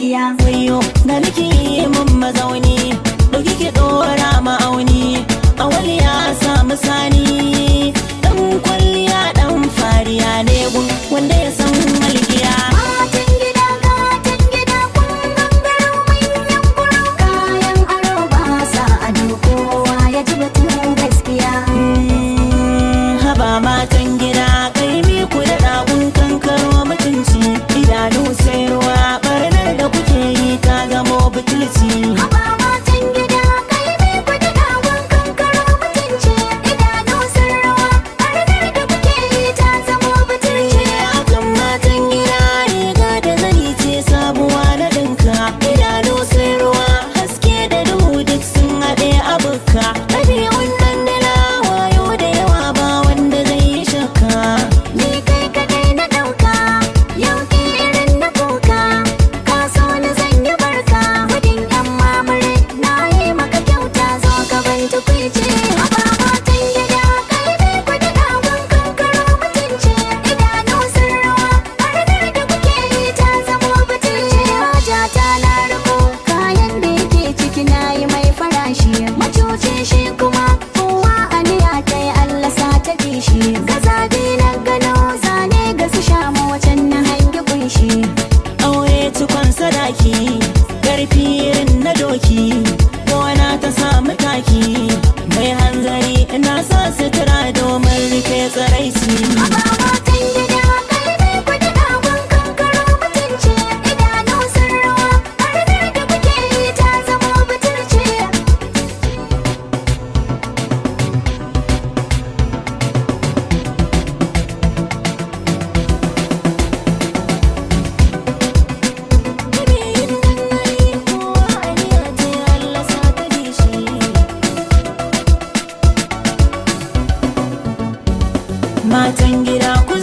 gaskiya. Wayo na nake mun mazauni, dauki ki dora ma'auni. Awali ya samu sani, dan kwalliya dan fariya ne gun wanda ya san malkiya. Matan gida, gatan gida, kun gangaro manyan kuro. Kayan aro ba sa ado, kowa ya ji batun gaskiya. Haba matan gida, kai mi ku da ɗagun kankaro mutunci. Idanu sai ruwa, barnar da kuke yi ta zamo butulci. Haba matan gida, kai mai kuɗi ɗagun kankaro mutunci. Idanu sun rawa, ɓarnar da kuke yi ta zamo butulci. Akan matan gida, riga da zani ce sabuwa na ɗinka. Idanu sai ruwa, haske da duhu duk sun haɗe a bukka. Ɗabi'un dandana wayo da yawa, ba wanda zai yi shakka. Ni kai kaɗai na ɗauka, yau ki irin na kuka. Ka so ni zan yi barka, gudun yan mamare. Na yi maka kyauta, zo ka ban tukwici. Haba matan gida, kai mai kuɗi ɗagun kankaro mutunci. Idanu sun rawa, ɓarnar da kuke yi ta zamo butulci. Hajata na riko, kayan da yake ciki na yi mai farashi. Macuci shi kuma, kowa aniya ta yi, Allah sa ta bi shi. Gazabi na gano, zane ga su shamu wacan na hangi kunshi. Aure cikon sadaki, karfi irin na doki. Gona ta samu taki, mai hanzari na sa sutura domin rufe tsiraici. Haba matan gida, kai mai kuɗi ɗagun kankaro mutunci. Idanu sun rawa, ɓarnar da kuke yi ta zamo butulci. Ɗabi'un dandali, kowa aniya ta yi, Allah sa ta bi shi. Matan gida ku